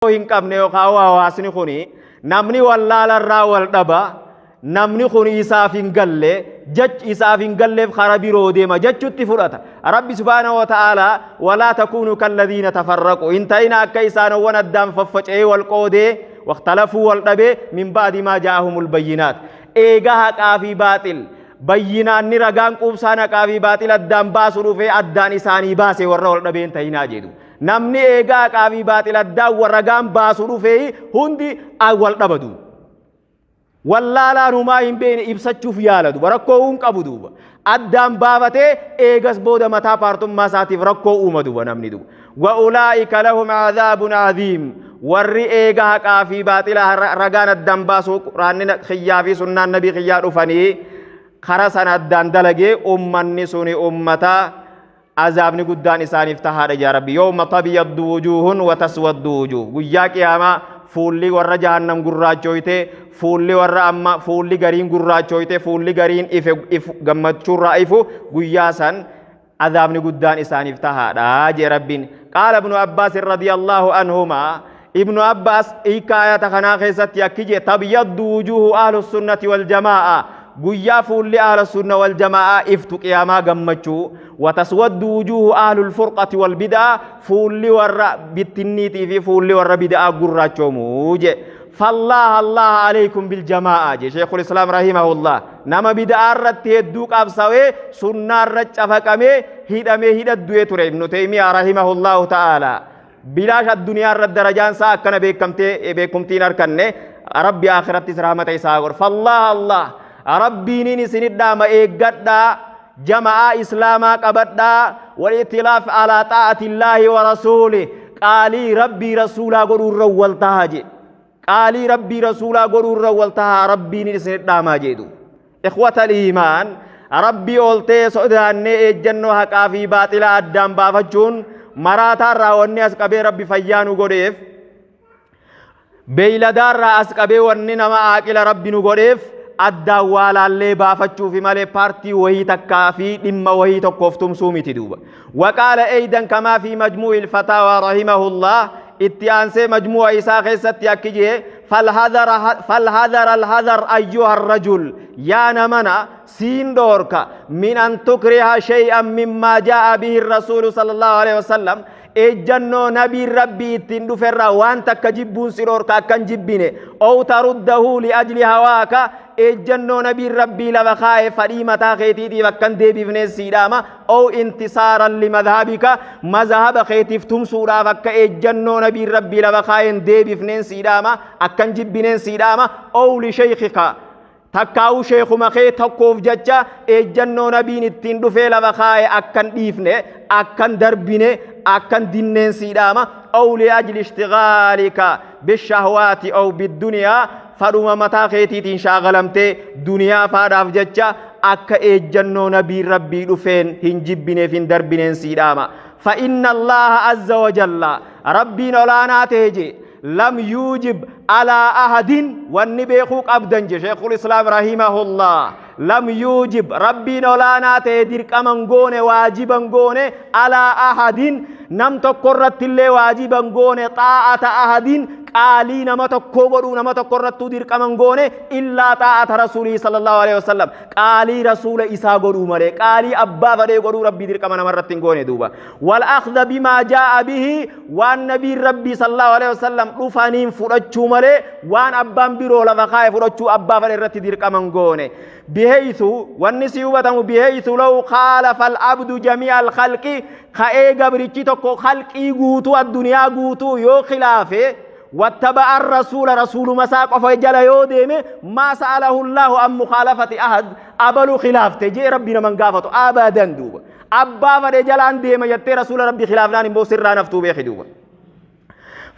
Hin qabne yookaan hawaasni kun namni wallaalarraa wal dhaba, namni kun isaaf hin galle, jech isaaf hin galleef kara biroo deema jechutti fudhata. Rabbi subhaanahu wa ta'aalaa walaa takuunu kalladhiina tafarraqu, hin ta'ina akka isaanowwan addaan faffaca'ee wal qoodee, waqtalafuu wal dhabee, min ba'di maa jaa'ahumul bayyinaat, eega haqaa fi baaxil bayyinaanni ragaan quubsaan haqaa fi baaxil addaan baasu dhufee addaan isaanii baase warra wal dhabee hin ta'inaa jedhu. Namni eegaa haqaa fi baaxil addaan ragaan baasu dhufee hundi wal dhabadu. Wallaalaan humaa hin beekne ibsachuuf yaala duba, rakkoo uun qabu duuba. Addaan baafatee eegas booda mataa paartummaa isaatiif rakkoo uuma duba namni duba. Wa'ulaa'ika lahum cadaabun cadiim. Warri eega haqaa fi baaxila ragaan addaan baasu quraanni kiyyaa fi sunnaan nabii kiyyaa dhufanii kara sana addaan dalagee, ummanni suni ummata azaabni guddaan isaaniif tahaadha yaa Rabbi. Yawma tabyaddu wujuuhun wa taswaddu wujuuh, guyyaa qiyaamaa fuulli warra jahannam gurraachooyte, fuulli warra amma fuulli gariin gurraachooyte, fuulli gariin ife, ifu gammachuurraa ifu, guyyaa san azaabni guddaan isaaniif tahaadha jee Rabbiin. Qaala Ibnu Abbaas radiyallahu anhumaa, Ibnu Abbaas hiika ayata kanaa keessatti akki jee: tabyaddu wujuuhu ahlu sunnati wal jamaa'a, guyyaa fuulli ahla sunna wal jamaa'a iftu qiyaamaa gammachuu, wataswaddu wujuuhu ahlul furqati wal bid'a, fuulli warra bittinniitii fi fuulli warra bid'aa gurraachoomu je. Fallaha allaha alaykum bil jamaa'a je Sheekul Islaam rahimahullah. Nama bid'aa irratti hedduu qabsawee, sunnaa irra cafaqamee hidhamee hidhaddu'ee ture Ibnu Taymiyaa rahimahullahu ta'ala. Bilaash addunyaa irra darajaan isaa akkana beekamtee beekumtiin harkanne, Rabbi akhirattis rahmata isaa godhu. Fallaha allah, Rabbiiniin isinit dhaama, eeggadhaa, jama'aa islaamaa qabadhaa, wal-itilaaf alaa xaa'atillaahi wa rasuuli, qaalii Rabbii rasuulaa godhuu irra wal tahaa jedhe. Qaalii Rabbii rasuulaa godhuu irra wal tahaa, Rabbiiniin isinit dhaamaa jedhu. Ikhwata iimaan, Rabbii oltee sodaannee eejjannoo haqaa fi baaxila addaan baafachuun maraataarraa wanni as qabee Rabbi fayyaa nu godheef, beeyladaarraa as qabee wanni nama aaqila Rabbi nu godheef addaan waa laallee baafachuufi malee paartii wayii takkaa fi dhimma wayii tokkoof tumsuu miti duuba. Waqaala eeydan kamaa fi majmuu'i ilfataawaa rahimahullah, itti aansee majmuu'a isaa keessatti akki jee: falhadhara alhadhar ayyuha rajul, yaa namana, siin dhoorka, min an tukriha shay'an mimmaa jaa'a bihi rasuulu sallallahu alaihi wasallam, ejjannoo nabiin Rabbii ittiin dhuferraa waan takka jibbuun si dhoorka akkan jibbine, ow taruddahu liajli hawaaka, ejjannoo nabiin Rabbii lafa kaa'e fadhii mataa keetiitiif akkan deebifneen sii dhaama, ow intisaaran limadhabika, mazhaba keetiif tumsuudhaaf akka ejjannoo nabiin Rabbii lafa kaa'een deebifneen sii dhaama, akkan jibbineen sii dhaama, ow lishaykhika, takkaa'uu sheekuma kee tokkoof jecha ejjannoo nabiin ittiin dhufee lafa kaa'e akkan dhiifne, akkan darbine, akkan dinneen sii dhaama, ow liajli ishtigaalika bishahwaati ow bidduniyaa, fadhuma mataa keetiitiin shaagalamtee duniyaa faadhaaf jecha akka ejjannoo nabiin Rabbii dhufeen hin jibbineef hin darbineen sii dhaama. Fa inna Allaha azza wa jalla, Rabbiin olaanaa ta'e je, lam yuujib alaa ahadin, wanni beekuu qabdan je Sheekul Islaam rahimahullah, lam yuujib, Rabbiin olaanaa ta'e dirqaman goone, waajiban goone, alaa ahadin, nam tokko irratti illee waajiban goone, xaa'ata ahadin, qaalii nama tokkoo godhuu nama tokko irrattuu dirqaman goone, illaa xaa'ata rasuulii sallallahu alaihi wasallam, qaalii rasuula isaa godhuu malee qaalii abbaa fadhee godhuu Rabbii dirqama nama irratti hin goone duuba. Wal akhdha bimaa jaa'a bihi, waan nabiin Rabbii sallallahu alaihi wasallam dhufaniin fudhachuu malee waan abbaan biroo lafa kaa'e fudhachuu abbaa fadhe irratti dirqaman goone. Bihaythu, wanni si hubatamu, bihaythu law khaalafa al-abdu jami'a al-khalqi, ka'ee gabrichi tokko khalqii guutuu addunyaa guutuu yoo khilaafe, wattaba'a rasuula, rasuuluma isaa qofa jala yoo deeme, maa sa'alahu Allahu an mukhaalafati ahad, abalu khilaafte jee Rabbi naman gaafatu abadan duuba. Abbaa fadhe jalaan deema jettee rasuula Rabbi khilaafnaan immoo sirraa naftuu beeki duuba.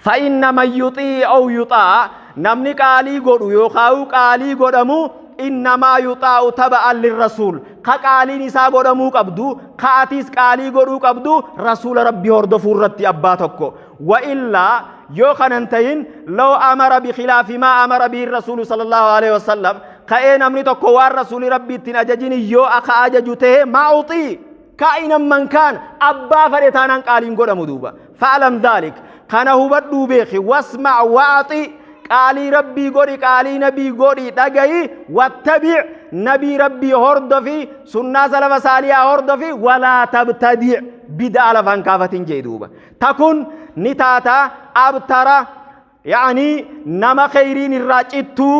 فإن من يطيع أو يطاع، namni qaalii godhu yookaan qaalii godhamu, innamaa yuxaa'u taba'an lirrasuul, ka qaaliin isaa godhamuu qabdu, ka atiis qaalii godhuu qabdu, rasuula Rabbii hordofuu irratti abbaa tokko. Wa illaa, yoo kanan ta'in, law amara bikhilaafi maa amara bihi rasuulu sallallahu alaihi wasallam, ka'ee namni tokko waan rasuuli Rabbii ittiin ajajin yoo akka ajaju ta'e, maa uxii kaa'inan man kaan, abbaa fedhe taanaan qaaliin godhamu duuba. Fa'alam dhaalik. Kana hubadhuu beeki. Wasmac wa'axi, qaalii Rabbii godhi, qaalii nabii godhi dhagayi, wattabic, nabii Rabbii hordofi, sunnaa salafa saaliyaa hordofi, walaa tabtadic, bida'a lafaan kaafatin jee duuba. Takun ni taata abtara, ya'anii nama kheyriin irraa cittuu,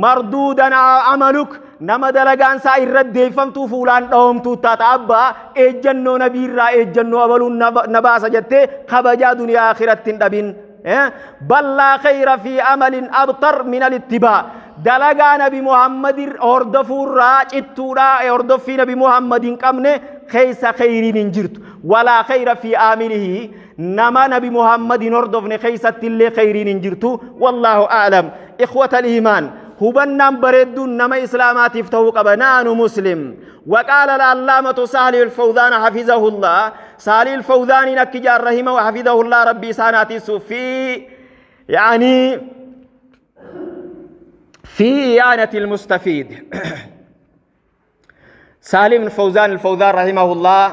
marduudan amaluk, nama dalagaan isaa irra deeffamtuu, fuulaan dhawamtuu taata. Abbaa eejjannoo nabii irraa eejjannoo abaluun na baasa jettee kabajaa duniyaa akhiratti hin dhabin. Bal laa kheyra fi amalin abtar min alittibaa, dalagaa nabi Muhammad hordofuurraa cittuudha, hordoffii nabi Muhammad hin qabne keessa kheyriin hin jirtu. Walaa kheyra fi aamilihi, nama nabi Muhammad hin hordofne keessatti illee kheyriin hin jirtu. Wallaahu a'lam. Ikhwata al-iimaan, hubannaan bareedduun nama islaamaatiif ta'uu qaba. Naanu muslim. وقال العلامة صالح الفوزان حفظه الله، صالح الفوزان نكجار رحمه وحفظه الله، ربي ساناتي في يعني في إعانة المستفيد. سالم الفوزان الفوزان رحمه الله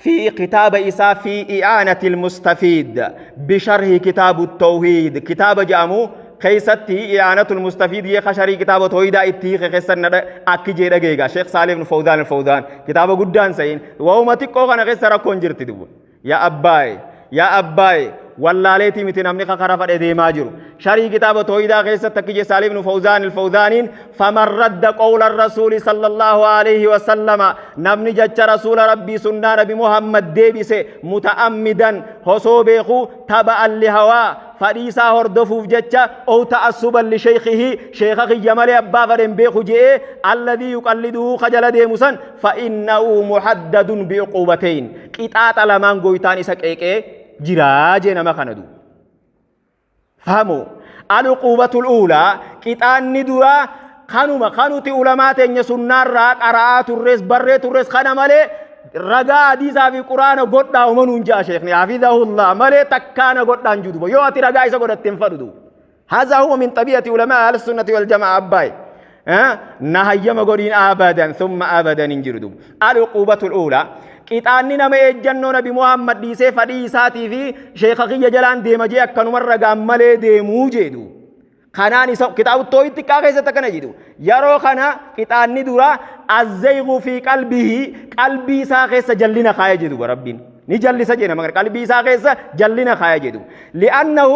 في كتاب إساء في إعانة المستفيد بشرح كتاب التوحيد، كتاب جامو keessatti إعانة المستفيد يخ شرح كتاب التوحيد itti keessan akki jedha geega. Sheekh Saalih ibn Fawzaan al-Fawzaan kitaaba guddaan sayin waa'uma xiqqoo kana keessa rakkoon jirti duba. Yaa abbaay, yaa abbaay, wallaaleetii miti namni kakara fadhe deemaa jiru. Sharii kitaaba toohidaa keessatti akki jedhe Saalih ibn Fawzaan al-Fawzaaniin: فمن رد قول الرسول صلى الله عليه وسلم، namni jecha rasuula Rabbii, sunnaa nabi Muhammad deebise, متعمدا، hosoo beeku، تبعا لهواه، fadhiisaa hordofuuf jecha، أو تعصبا لشيخه، sheeka kiyya malee abbaa fadhen beeku je'ee، الذي يقلده، kajala deemu san، فإنه مهدد بعقوبتين، qixaaxa lamaan goytaan isa qeeqee jiraa jee nama kana du fahamu. العقوبة الأولى، qixaanni duraa kanuma kanuti ulamaa teenya sunnaarraa qara'aa turres, barree turres. Kana malee ragaa hadiisaa fi quraana godhaa umanuun ja'a sheekni حفظه الله malee takkaana godhaan jiru. Yoo ati ragaa isa godhatte hin fadhu. هذا هو من طبيعة علماء أهل السنة والجماعة. أباي نهيما قولين أبدا ثم أبدا انجردوا. العقوبة الأولى، qixaanni nama ejjannoo nabi Muhammad dhiisee fadhii isaatii fi sheeka kiyya jalaan deema jee akkanuma ragaan malee deemuu jedhu. Kanaan isa kitaaba tooyit xiqqaa keessatti akkana jedhu. Yeroo kana qixaanni dura الزيغ في قلبه، qalbii isaa keessa jallina kaaya jedhu. Rabbiin ni jallisa jedha maqaa qalbii isaa keessa jallina kaaya jedhu. لأنه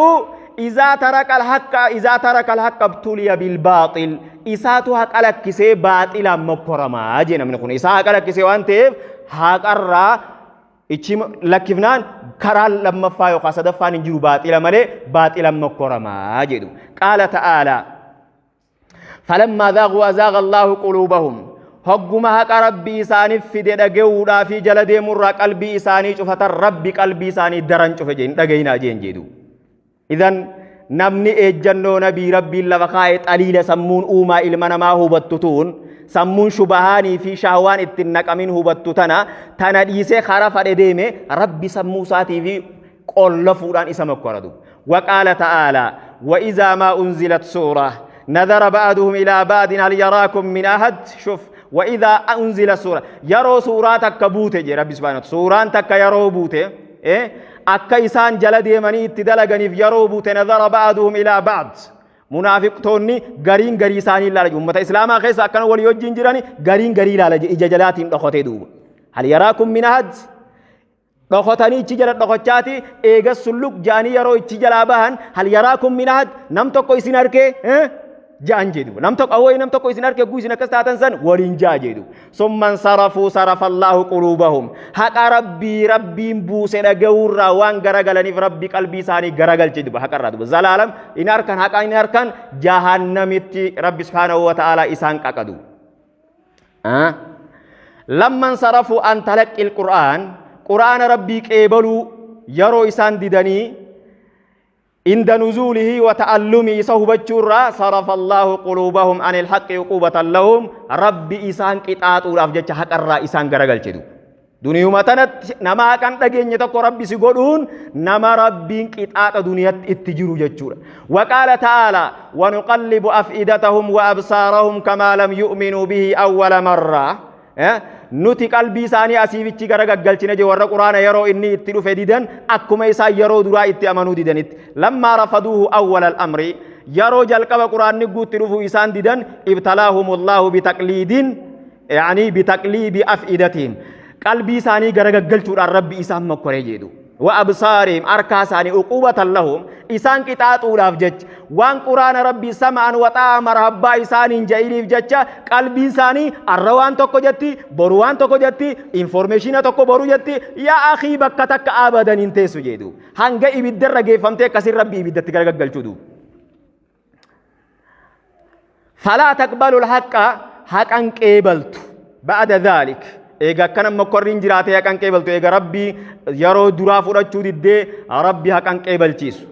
إذا ترك الحق، إذا ترك الحق ابتلي بالباطل، isaatu haqa lakkisee baaxilaan mokkoramaa jee. Namni kun isaa haqa lakkisee waan ta'eef, haqarraa ichi lakkifnaan karaa lammaffaa yookaan sadaffaan hin jiru, baaxila malee, baaxilaan mokkoramaa jedhu. قال تعالى: فلما زاغوا أزاغ الله قلوبهم. Hogguma haqa Rabbii isaaniif fide dhaga'uudhaa fi jala deemurraa qalbii isaanii cufatan, Rabbi qalbii isaanii daran cufe jeen, dhagayinaa jeen jedhu. Idan namni eejjannoo nabii Rabbiin lafa kaa'e xaliila sammuun uumaa ilma namaa hubattu tuun, sammuun shubahaanii fi shahwaan ittiin naqamin hubattu tana dhiisee kara fadhe deeme, Rabbi sammuu isaatii fi qollafuudhaan isa mokkoratu. وقال تعالى: وإذا ما أنزلت سورة نظر بعضهم إلى بعض هل يراكم من أحد. شوف، وإذا أنزل سورة، yeroo suuraa takka buute jee Rabbi سبحانه، suuraan takka yeroo buute akka isaan jala deemanii itti dalaganiif yeroo buute, نظر بعضهم إلى بعض، munaafiqtoonni gariin garii isaanii ilaala. Ummata islaamaa keessa akkana walii wajjin jirani, gariin garii ilaala, ija jalaatiin dhokotee duuba. هل يراكم من أحد، dhokotanii ichi jala dhokochaati eegas sulluk ja'anii yeroo ichi jalaa bahan, هل يراكم من أحد، nam tokko isin arkee ja'an jedhu. Nam tokko awwee nam tokko isin arke guu isin akkas taatan san waliin ja'a jedhu. ثم انصرفوا صرف الله قلوبهم، haqa Rabbii Rabbiin buuse dhaga'uurraa waan garagalaniif Rabbi qalbii isaanii garagalche duba haqarraa duba zalaalam in harkan haqa in harkan jahannamitti Rabbi سبحانه وتعالى isaan qaqadu. لما انصرفوا عن تلقي القرآن، quraana Rabbii qeebaluu yeroo isaan didanii، عند نزوله وتعلمه، isa hubachuurraa، صرف الله قلوبهم عن الحق عقوبة لهم، Rabbi isaan qixaaxuudhaaf jecha haqarraa isaan garagalche. Duniyuma tanatti nama haqan dhageenye tokko Rabbi si godhuun nama Rabbiin qixaaxa duniyatti itti jiru jechuudha. وقال تعالى: ونقلب أفئدتهم وأبصارهم كما لم يؤمنوا به أول مرة. Nuti qalbii isaanii asiifichi gara gaggalchine je warra Quraana yeroo inni itti dhufe didan, akkuma isaan yeroo duraa itti amanuu didanitti. Lammaa rafaduuhu awwala al-amri, yeroo jalqaba Quraanni guutti dhufu isaan didan, ibtalaahumullaahu bitaqliidin, yaanii bitaqliibi af'idatihim, qalbii isaanii gara gaggalchuudhaan Rabbi isaan mokkoree jedhu. Wa absaarihim, harkaa isaanii, uquubatan lahum, isaan qixaaxuudhaaf jecha, waan Quraana Rabbii sama'an waxaa'a marhabbaa isaaniin ja'iniif jecha, qalbiin isaanii arra waan tokko jetti, boru waan tokko jetti, informeeshina tokko boru jetti. Yaa akii, bakka takka abadan hin teessu jedhu, hanga ibiddarra geeffamtee akkasin Rabbi ibiddatti gara gaggalchuu duuba. Falaa taqbalu alhaqqa, haqan qeebaltu. Ba'da dhaalik, eega akkana mokkorriin jiraatee haqan qeebaltu. Eega Rabbii yeroo duraa fudhachuu diddee Rabbi haqan qeebalchiisu.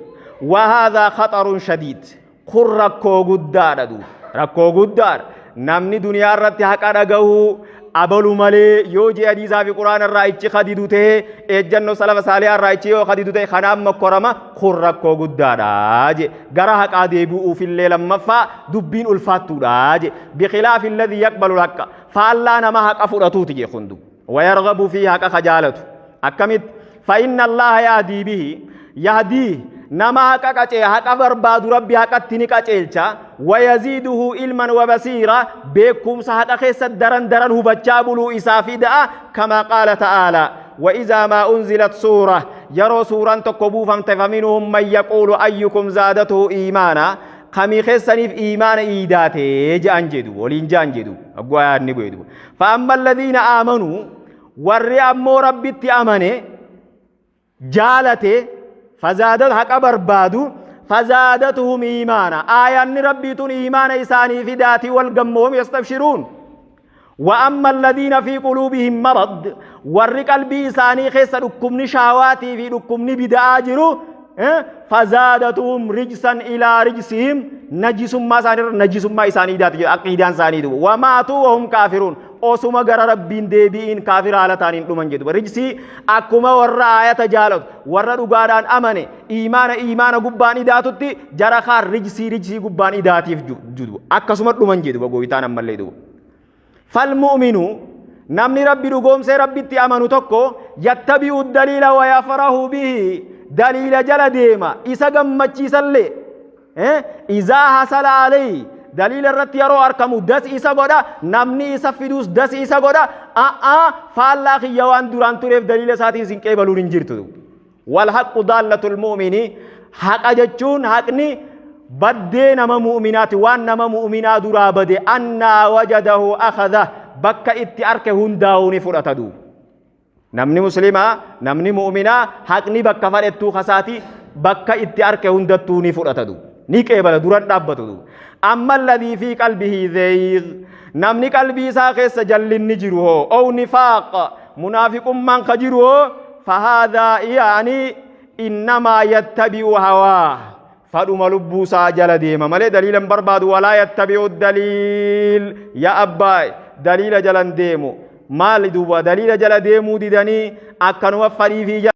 Wa haadhaa khaxarun shadiid, kun rakkoo guddaadha duuba, rakkoo guddaadha. Namni duniyaa irratti haqa dhagahuu abalu malee yoo jee hadiisaa fi Quraana irraa ichi kadidu ta'e, ejjannoo salafa saalihaa irraa ichi yoo kadidu ta'e, kanaan mokkorama. Kun rakkoo guddaadha je. Gara haqaa deebi'uufillee lammaffaa dubbiin ulfaattuudha je. Bikilaafi alladhii yaqbalu haqqa, faallaa nama haqa fudhatuuti je kun dubu. Wayarghabu fi, haqa kajaalatu akkamitti? Fa inna Allaha yahdii bihi, yahdii nama haqa qacee haqa barbaadu Rabbi haqatti ni qaceelcha. Wayaziiduhu ilman wa basiira, beekumsa haqa keessa daran daran hubachaa buluu isaa fida'a. Kamaa qaala ta'aalaa: wa izaa maa unzilat suura, yeroo suuraan tokko buufamte, faminhum man yaquulu ayyukum zaadatuhu iimaana, kamii keessaniif iimaana iidaate je'an jedhu, waliin je'an jedhu, agguu ayaanni bu'e duba. Fa amma alladhiina aamanuu, warri ammoo Rabbitti amane jaalate, fazaadat haqa barbaadu, fazaadatuhum iimaana, aayanni Rabbii tun iimaana isaanii fidaatii wal gammoom yastabshiruun. Wa amma alladhiina fi quluubihim marad, warri qalbii isaanii keessa dhukkubni shaawaatii fi dhukkubni bida'aa jiru, fazaadatuhum rijsan ilaa rijsihim, najisummaa isaanii irra najisummaa isaanii daati jedha aqiidaan isaanii duba. Wamaatuu wahum kaafiruun, osuma gara Rabbiin deebi'iin kaafira haala ta'aniin dhuman jedhu. Rijsii akkuma warra aayata jaalatu, warra dhugaadhaan amane iimaana iimaana gubbaan idaatutti, jara kaan rijsii rijsii gubbaan idaatiif jedhu, akkasuma dhuman jedhu gooytaan ammallee duba. Falmu'minu, namni Rabbi dhugoomsee Rabbitti amanu tokko, yattabi'u daliila wa yafrahu bihi, daliila jala deema, isa gammachiisallee. Izaa hasala alayhi, daliila irratti yeroo arkamu das isa godha, namni isa fiduus das isa godha. A'aa, faallaa kiyya waan duraan tureef daliila isaatiin sin qeebaluun hin jirtu. Wal haqqu daallatul mu'mini, haqa jechuun haqni baddee nama mu'minaati, waan nama mu'minaa duraa bade, annaa wajadahu akhadha, bakka itti arke hundaa'uu ni fudhata duuba. Namni muslimaa, namni mu'minaa, haqni bakka fadhettuu kasaati, bakka itti arke hundattuu ni fudhata duuba. Ni qeebala, duran dhaabbatu duuba. Amma alladhii fi qalbihi zayg, namni qalbii isaa keessa jallinni jiru hoo, ow nifaaq, munaafiqummaan ka jiru hoo, fahaadhaa yaani innamaa yattabi'u hawaa, fadhuma lubbuu isaa jala deema malee daliila hin barbaadu. Walaa yattabi'u daliil, yaa abbaa, daliila jalan deemu. Maali duuba? Daliila jala deemuu didanii akkanuma fadhii fi jala